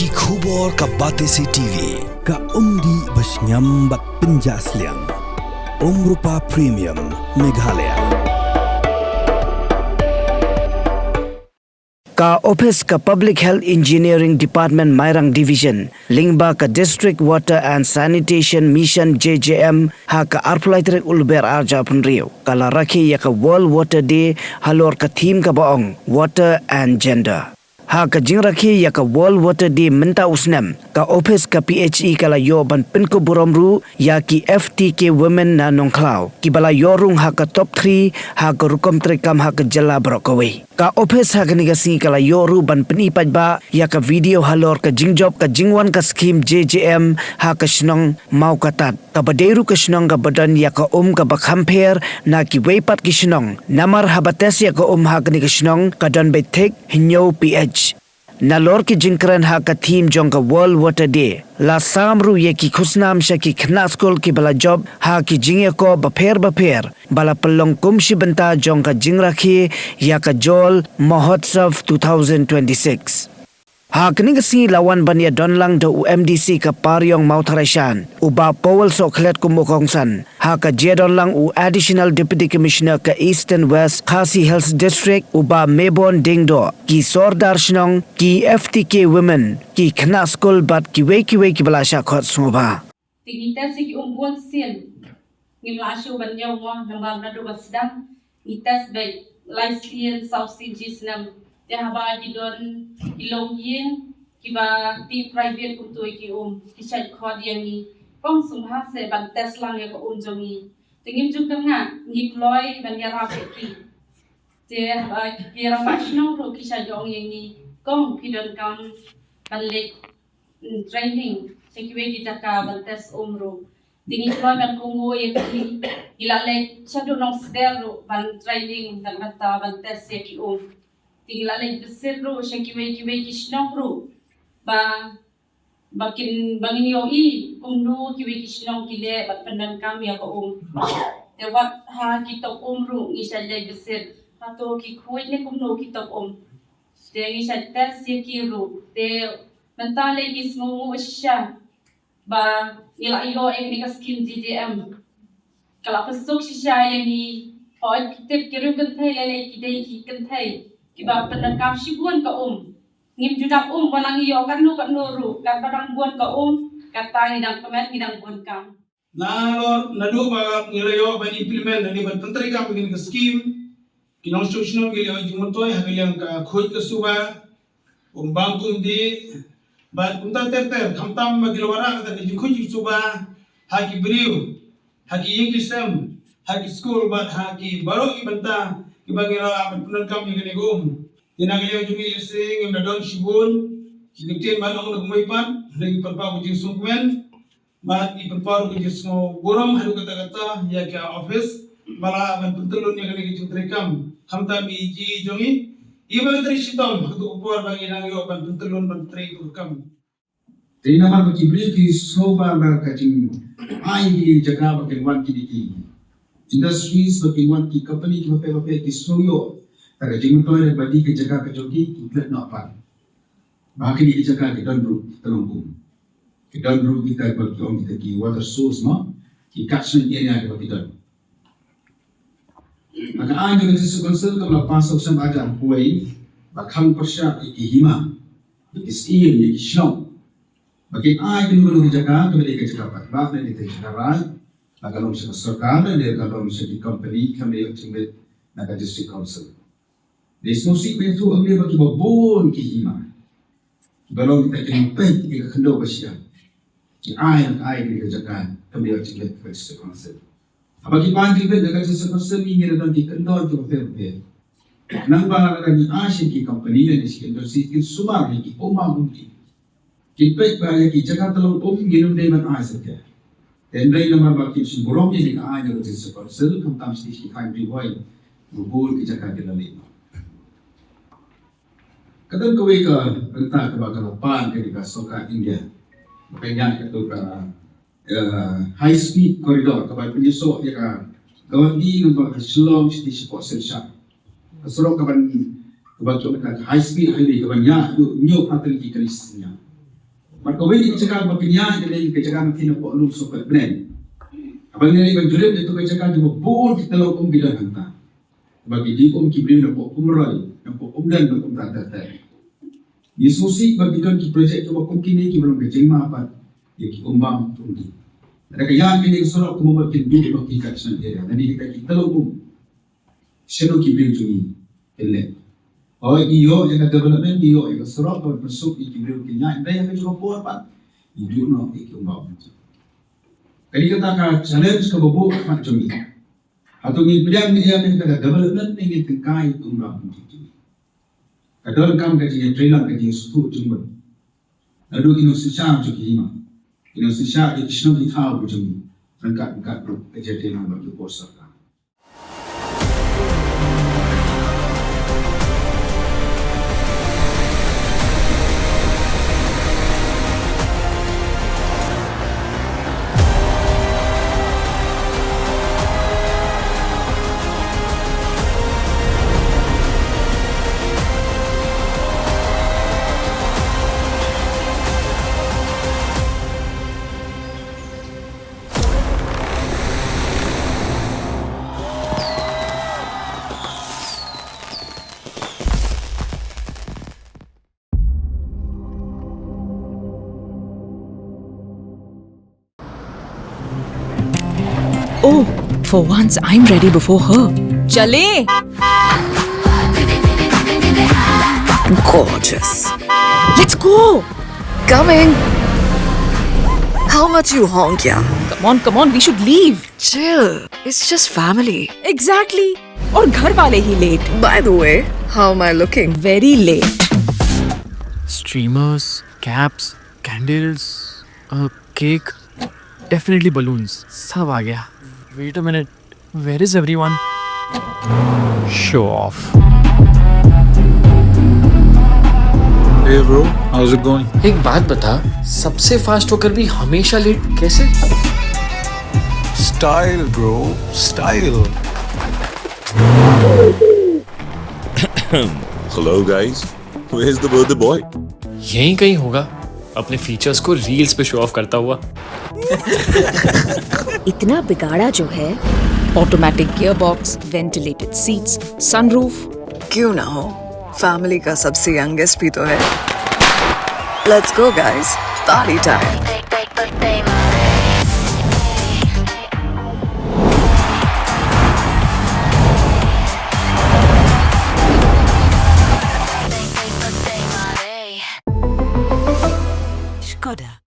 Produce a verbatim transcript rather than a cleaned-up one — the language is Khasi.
Ki khubor ka Batesi T V, ka umdih ba shngiam bad pynjah sliang. Umrupa Premium, Meghalaya. Ka ophis ka Public Health Engineering Department Mairang Division, lyngba ka District Water and Sanitation Mission, D J M, ha ka arphew lai tarik u Lber arhajar arphew hynriew, ka la rakhe ïa ka World Water Day halor ka theme kaba ong Water and Gender. Ha ka jingrakhe ïa ka World Water Day mynta u snem, ka ophis ka P H E ka la ïoh ban pynkup burom ruh ïa ki F T K Women na Nongkhlaw, kiba la ïoh rung ha ka top three ha ka rukom treikam ha ka jylla baroh kawei. Ka ophis ha kane ka sngi ka la ïoh ruh ban pyni paidbah ïa ka video halor ka jingjop ka jingwan ka skhim D J M ha ka shnong Mawkatat, kaba dei ruh ka shnong kaba don ïa ka um kaba kham pher na kiwei pat ki shnong, namar haba test ïa ka um ha kane ka shnong ka don beit thik hynñiew P H. Nalor ki jingkren ha ka theme jong ka World Water Day, la sam ruh ïa ki khusnam sha ki khynnah skul kiba la jop ha ki jingïakob bapher bapher ba la pynlong kum shi bynta jong ka jingrakhe ïa ka Jol Mahotsav two thousand twenty-six. Ha kane ka sngi la wan ban ïadon lang da u M D C ka Pariong Mawthadraishan, u Bah Powell Sohkhlet kum u kongsan, ha ka jingïadon lang u Additional Deputy Commissioner ka Eastern West Khasi Hills District, u Bah Mebon Diengdoh, ki Sordar Shnong, ki F T K Women, ki khynnah skul bad kiwei kiwei kiba la shah khot sngewbha. Te ngi test ïa ki um bun sien. Ngim lah shuh ban ïoh mo namar naduh ba sdang ngi test beit lai sien saw sien shi snem. Te haba ki don ki longïing kiba tih private kumto ïa ki um, ki shait khot ïa ngi. Kong sngewbha seh ban test lang ïa ka um jong ngi. Te ngim ju kynngah, ngi kloi ban ïarap ïa ki. Te haba ki rangbah shnong ruh ki shait ong ïa ngi, kong phi donkam ban leit, mm, training sha kiwei ki jaka ban test um ruh. Te ngi kloi ban kohnguh ïa ki, ngi la leit shaduh Nongsder ruh ban training, ban, ban ta ban test ïa ki um. Te ngi la leit visit ruh sha kiwei kiwei ki shnong ruh ba, ba kin, ba ngin ïohi kumno kiwei ki shnong ki leh bad pyndonkam ïa ka um. Te wat ha ki top um ruh ngi shait leit visit, hato ki khuid ne kumno ki top um. Te ngi shait test ïa ki ruh. Te mynta lei ngi sngewnguh shisha ba ngi la ïoh ïa kane ka skim D J M. Ka la pynsuk shisha ïa ngi. Hooid, ki tip ki riew kynthei lei lei ki dei ki kynthei kiba pyndonkam shibun ka um. Ngim ju dap um ba la ngi ïoh katno katno ruh, katba dang bun ka um, kata ngi dang kmen, ngi dang bun kam. Nalor naduh ba ngi la ïoh ban implement lane ban pyntreikam ïa kane ka skim, ki nongshong shnong ki la ïoh jingmyntoi ha ka liang ka khuid ka suba, um bam um dih, bad kumta ter ter, khamtam ba ki la wanrah kata ka jingkhuid jingsuba ha ki briew, ha ki ïing ki sem, ha ki skul bad ha ki baroh ki bynta kiba ngi la pyndonkam ïa kane ka um. Te na ka liang jong ngi lehse ngim da don shibun ki kyntien ban ong na ka mei pat, hynrei ngi pynpaw ka jingsngewkmen bad ngi pynpaw ka jingsngewnguh haduh katta katta ïa ka office ba la ban pyntyllun ïa kane ka jingtreikam. Khamtam i ji jong ngi, i ba la trei shitom ha kato ka por ba ngi nang ïoh ban pyntyllun ban trei kato ka kam. Te namar ba ki briew ki sngewbha ba ka jingai ki jaka ba kin wan kine ki industries, ba kin wan ki company kiba pher ba pher, ki sngew ïoh ta ka jingmyntoi, ba dei ka jaka ka jong ki, ki klet noh pat. Ba kine ki jaka ki don ruh ki tyllong um, ki don ruh kita ba ki ong kita ki water source, mo, ki catchment area kiba ki don. Ba ka aiñ jong ka District Council kam la pass ha u snem arhajar arphew wei ba khang pyrshah ïa ki hima, ïa ki syiem, ïa ki shnong, ba kin ai kano kano ka jaka kaba dei ka jaka paidbah ne ka jaka rai, la ka long sha ka sorkar ne ka long sha ki company, kam dei ïoh jingbit na ka District Council. Dei sngewsih ba ïathuh hangne ba kiba bun ki hima kiba long kita ki peit ïa ka khyndew ba shyiap, ki ai, ki ai kane ka jaka, kam dei ïoh jingbit ka District Council. Haba ki pan jingbit na ka District Council, ngi ngeit ba ki kyndon kiba pher pher. Nangba lada ngi ai sha ki company lane sha ki industry, kin sumar ïa ki um bam um dih, kin peit ba ïa ki jaka tyllong um ngin ym dei ban ai satia. Hynrei namar ba ki shim burom ïa kane ka aiñ jong ka District Council, khamtam sha ki thaiñ Ri Bhoi, bun ki jaka ki la leit noh. Ka don kawei ka bynta kaba ka la pan kane ka sorkar India ba ka ñiah kato ka, eh, high speed corridor kaba pynïasoh ïa ka Guwahati lyngba ka Shillong sha shatei shapoh Silchar. Ka surok kaban, kaba ki ong ka high speed highway kaban ñiah haduh hynñiew phaw tylli ki kali shisien. Bad kawei ka jaka ba pynïaid ka dei ka jaka na phi na Pok Lum Sohkot Bneng. Haba ngi ïa ban jurip ïa tu ka jaka, jaka ba bun ki tyllong um ki don hangta. Ba ki dih um ki briew na Pok Umroi, na Pok Umden, na Pok Umtata. Ngi sngewsih ba ki don ki project kiba kum kine kiba long ka jingma pat ïa ki um bam um dih. Lada ka ïaid kane ka surok kumba kin duh noh ki catchment area. Lane kita ki tyllong um. Shano ki briew jong ngi kin leh? Hooid, ngi ïoh ïa ka development, ngi ïoh ïa ka surok, ban pynsuk ïa ki briew kin ïaid, hynrei ha ka jong ka por pat ngi duh noh ïa ki um bam um dih. Kane kata ka challenge kaba bun pat jong ngi. Hato ngin pdiang ne em ïa kata ka development ne ngin tyngkai ïa ki um bam um dih jong ngi? Ka donkam ka jingïatreilang, ka jingsngewthuh jingmut. Naduh ki nongsynshar jong ki hima, ki nongsynshar jong ki shnong ki thaw ka jong ngi, ryngkat ryngkat ruh ka jingïatreilang bad ki por sorkar. Oh, for once I'm ready before her. चले। Gorgeous. Let's go. Coming. How much you honk, yeah? Come on, come on, we should leave. Chill. It's just family. Exactly. और घर वाले ही late. By the way, how am I looking? Very late. Streamers, caps, candles, a cake, definitely balloons. सब आ गया. Wait a minute. Where is everyone? Show off. Hey bro, how's it going? एक बात बता, सबसे फास्ट होकर भी हमेशा लेट कैसे? Style, bro, style. Hello guys, where's the birthday boy? यहीं कहीं होगा, अपने फीचर्स को रील्स पे शो ऑफ करता हुआ. इतना बिगाड़ा जो है. Automatic gearbox, ventilated seats, sunroof. क्यों ना हो, फैमिली का सबसे यंगेस्ट भी तो है. Let's go guys, party time. Skoda.